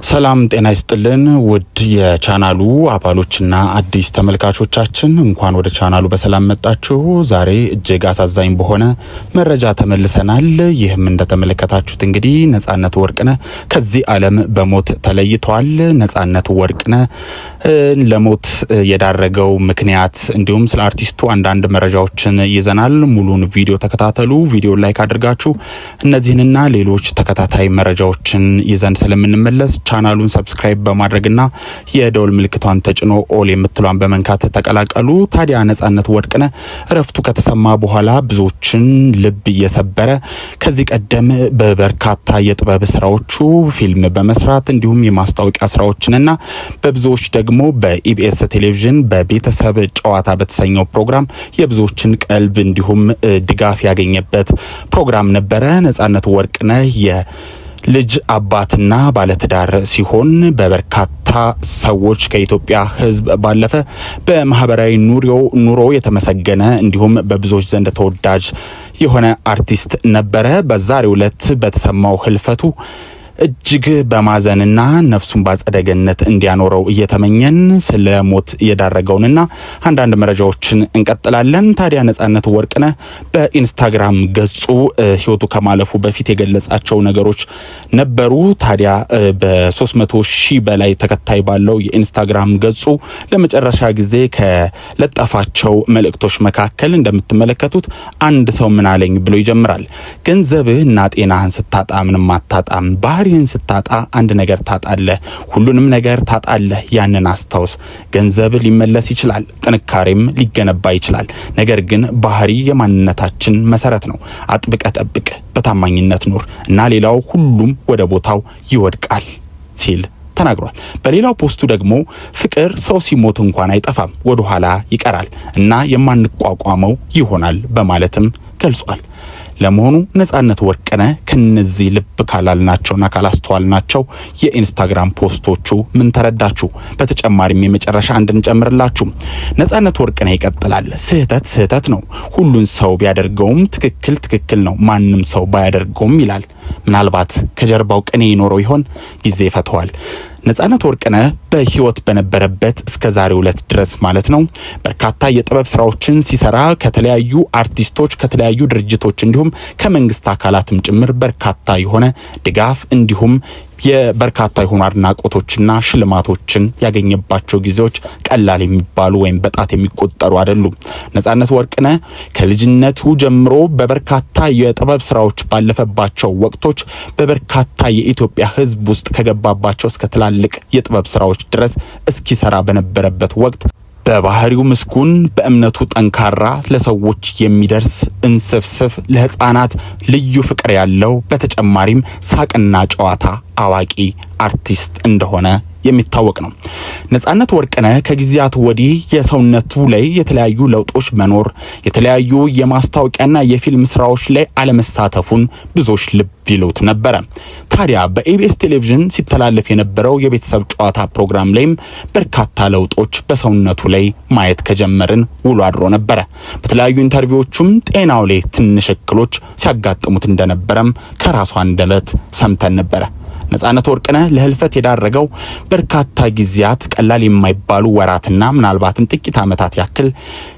ሰላም ጤና ይስጥልን ውድ የቻናሉ አባሎችና አዲስ ተመልካቾቻችን፣ እንኳን ወደ ቻናሉ በሰላም መጣችሁ። ዛሬ እጅግ አሳዛኝ በሆነ መረጃ ተመልሰናል። ይህም እንደተመለከታችሁት እንግዲህ ነጻነት ወርቅነህ ከዚህ ዓለም በሞት ተለይቷል። ነጻነት ወርቅነህ ለሞት የዳረገው ምክንያት እንዲሁም ስለ አርቲስቱ አንዳንድ መረጃዎችን ይዘናል። ሙሉን ቪዲዮ ተከታተሉ። ቪዲዮ like አድርጋችሁ እነዚህንና ሌሎች ተከታታይ መረጃዎችን ይዘን ስለምንመለስ ቻናሉን subscribe በማድረግና የደወል ምልክቷን ተጭኖ all የምትሏን በመንካት ተቀላቀሉ። ታዲያ ነጻነት ወርቅነህ እረፍቱ ከተሰማ በኋላ ብዙዎችን ልብ እየሰበረ፣ ከዚህ ቀደም በበርካታ የጥበብ ስራዎቹ ፊልም በመስራት እንዲሁም የማስታወቂያ ስራዎችንና በብዙዎች ደግሞ በኢቢኤስ ቴሌቪዥን በቤተሰብ ጨዋታ በተሰኘው ፕሮግራም የብዙዎችን ቀልብ እንዲሁም ድጋፍ ያገኘበት ፕሮግራም ነበረ። ነጻነት ወርቅነህ ልጅ አባትና ባለትዳር ሲሆን በበርካታ ሰዎች ከኢትዮጵያ ሕዝብ ባለፈ በማህበራዊ ኑሮ የተመሰገነ እንዲሁም በብዙዎች ዘንድ ተወዳጅ የሆነ አርቲስት ነበረ። በዛሬው ዕለት በተሰማው ህልፈቱ እጅግ በማዘንና ነፍሱን በአጸደ ገነት እንዲያኖረው እየተመኘን ስለ ሞት እየዳረገውንና አንዳንድ መረጃዎችን እንቀጥላለን። ታዲያ ነጻነት ወርቅነህ በኢንስታግራም ገጹ ህይወቱ ከማለፉ በፊት የገለጻቸው ነገሮች ነበሩ። ታዲያ በ300 ሺህ በላይ ተከታይ ባለው የኢንስታግራም ገጹ ለመጨረሻ ጊዜ ከለጠፋቸው መልእክቶች መካከል እንደምትመለከቱት "አንድ ሰው ምን አለኝ" ብሎ ይጀምራል። "ገንዘብህ እና ጤናህን ስታጣ ምንም አታጣም። ባህሪህን ስታጣ አንድ ነገር ታጣለህ። ሁሉንም ነገር ታጣለህ። ያንን አስታውስ። ገንዘብ ሊመለስ ይችላል፣ ጥንካሬም ሊገነባ ይችላል። ነገር ግን ባህሪ የማንነታችን መሰረት ነው። አጥብቀህ ጠብቅ፣ በታማኝነት ኑር እና ሌላው ሁሉም ወደ ቦታው ይወድቃል" ሲል ተናግሯል። በሌላው post ኡ ደግሞ "ፍቅር ሰው ሲሞት እንኳን አይጠፋም፣ ወደ ኋላ ይቀራል እና የማንቋቋመው ይሆናል" በማለትም ገልጿል። ለመሆኑ ነጻነት ወርቅነህ ከነዚህ ልብ ካላልናቸውና ካላስተዋልናቸው የኢንስታግራም post ኦቹ ምን ተረዳችሁ? በተጨማሪም የመጨረሻ አንድ እንጨምርላችሁ። ነጻነት ወርቅነህ ይቀጥላል። "ስህተት ስህተት ነው። ሁሉን ሰው ቢያደርገውም ትክክል ትክክል ነው፣ ማንም ሰው ባያደርገውም" ይላል። ምናልባት ከጀርባው ቅኔ ይኖረው ይሆን? ጊዜ ይፈተዋል። ነጻነት ወርቅነህ በህይወት በነበረበት እስከ ዛሬው ዕለት ድረስ ማለት ነው፣ በርካታ የጥበብ ስራዎችን ሲሰራ ከተለያዩ አርቲስቶች፣ ከተለያዩ ድርጅቶች እንዲሁም ከመንግስት አካላትም ጭምር በርካታ የሆነ ድጋፍ እንዲሁም የበርካታ የሆኑ አድናቆቶችና ሽልማቶችን ያገኘባቸው ጊዜዎች ቀላል የሚባሉ ወይም በጣት የሚቆጠሩ አይደሉም። ነጻነት ወርቅነህ ከልጅነቱ ጀምሮ በበርካታ የጥበብ ስራዎች ባለፈባቸው ወቅቶች፣ በበርካታ የኢትዮጵያ ሕዝብ ውስጥ ከገባባቸው እስከ ትላልቅ የጥበብ ስራዎች ድረስ እስኪሰራ በነበረበት ወቅት በባህሪው ምስጉን፣ በእምነቱ ጠንካራ፣ ለሰዎች የሚደርስ እንስፍስፍ፣ ለህፃናት ልዩ ፍቅር ያለው፣ በተጨማሪም ሳቅና ጨዋታ አዋቂ አርቲስት እንደሆነ የሚታወቅ ነው። ነጻነት ወርቅነህ ከጊዜያት ወዲህ የሰውነቱ ላይ የተለያዩ ለውጦች መኖር፣ የተለያዩ የማስታወቂያና የፊልም ስራዎች ላይ አለመሳተፉን ብዙዎች ልብ ይሉት ነበረ። ታዲያ በኢቢኤስ ቴሌቪዥን ሲተላለፍ የነበረው የቤተሰብ ጨዋታ ፕሮግራም ላይም በርካታ ለውጦች በሰውነቱ ላይ ማየት ከጀመርን ውሎ አድሮ ነበረ። በተለያዩ interview ዎቹም ጤናው ላይ ትንሽ እክሎች ሲያጋጥሙት እንደነበረም ከራሱ አንደበት ሰምተን ነበረ። ነጻነት ወርቅነህ ለህልፈት የዳረገው በርካታ ጊዜያት፣ ቀላል የማይባሉ ወራትና ምናልባትም ጥቂት ዓመታት ያክል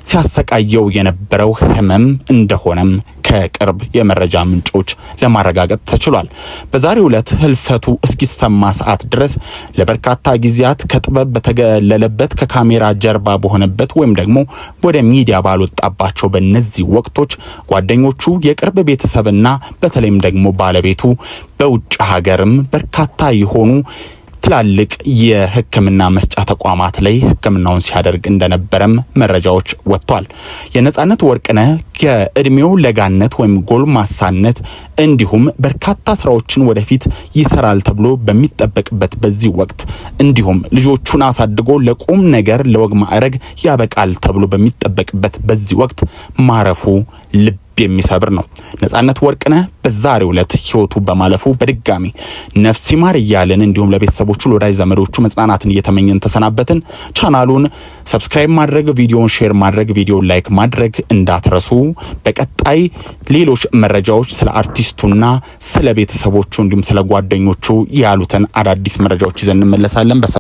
ሲያሰቃየው የነበረው ህመም እንደሆነም ከቅርብ የመረጃ ምንጮች ለማረጋገጥ ተችሏል። በዛሬው ዕለት ህልፈቱ እስኪሰማ ሰዓት ድረስ ለበርካታ ጊዜያት ከጥበብ በተገለለበት፣ ከካሜራ ጀርባ በሆነበት ወይም ደግሞ ወደ ሚዲያ ባልወጣባቸው በእነዚህ ወቅቶች ጓደኞቹ፣ የቅርብ ቤተሰብና በተለይም ደግሞ ባለቤቱ በውጭ ሀገርም በርካታ የሆኑ ትላልቅ የሕክምና መስጫ ተቋማት ላይ ሕክምናውን ሲያደርግ እንደነበረም መረጃዎች ወጥቷል። የነጻነት ወርቅነህ ከእድሜው ለጋነት ወይም ጎልማሳነት እንዲሁም በርካታ ስራዎችን ወደፊት ይሰራል ተብሎ በሚጠበቅበት በዚህ ወቅት፣ እንዲሁም ልጆቹን አሳድጎ ለቁም ነገር ለወግ ማዕረግ ያበቃል ተብሎ በሚጠበቅበት በዚህ ወቅት ማረፉ ልብ የሚሰብር ነው። ነጻነት ወርቅነህ በዛሬው ዕለት ህይወቱ በማለፉ በድጋሚ ነፍስ ይማር እያልን እንዲሁም ለቤተሰቦቹ ለወዳጅ ዘመዶቹ መጽናናትን እየተመኘን ተሰናበትን። ቻናሉን subscribe ማድረግ፣ ቪዲዮን share ማድረግ፣ ቪዲዮን like ማድረግ እንዳትረሱ። በቀጣይ ሌሎች መረጃዎች ስለ አርቲስቱና ስለ ቤተሰቦቹ እንዲሁም ስለ ጓደኞቹ ያሉትን አዳዲስ መረጃዎች ይዘን እንመለሳለን።